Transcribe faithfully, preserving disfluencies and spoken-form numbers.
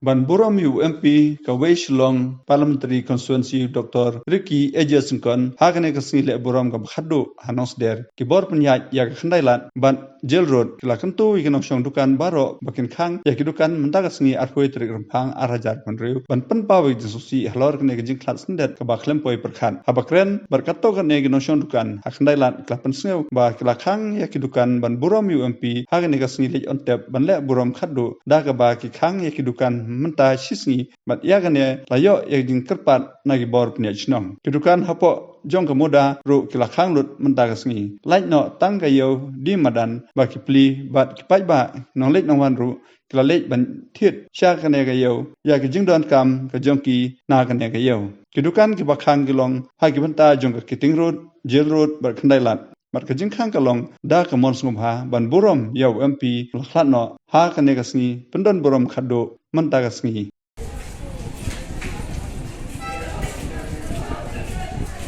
Ban burom ïa u M P ka West Shillong Parliamentary Constituency Doctor Ricky A J Syngkon ha kane ka sngi leh burom kaba khatduh ha Nongsder. Ki bor pynïaid ïa ka khyndai lad bad Jail Road ki la kyntu ïa ki nongshong dukan baroh ba kin khang ïa ki dukan mynta ka sngi arphew tarik Rymphang ar hajar arphew hynriew ban pynpaw ïa ka jingsngewsih halor kane ka jingkhlad syndet kaba khlem poi pyrkhat. Haba kren bad katto katne ki nongshong dukan ha khyndai lad ki la pynsngew ba ki la khang ïa ki dukan ban burom ïa u M P ha kane ka sngi leit on tep ban leh burom khatduh da kaba ki khang ïa ki dukan mynta shi sngi bad ïa kane la ïoh ïa ka jingkyrpad na ki bor pynïaid shnong. Ki dukan hapoh jong ka Muda ruh ki la khang lut mynta ka sngi. Lait noh tang ka ïew die madan ba ki pli bad ki paidbah nongleit nongwan ruh ki la leit ban thied sha kane ka ïew ïa ka jingdonkam ka jong ki na kane ka ïew. Ki dukan kiba khang ki long ha ki bynta jong ka Keating Road, Jail Road bad khyndai lad. Bad ka jingkhang ka long da ka mon sngewbha ban burom ïa u M P ba la khlad noh ha kane ka sngi pyndon burom khatduh mynta ka sngi.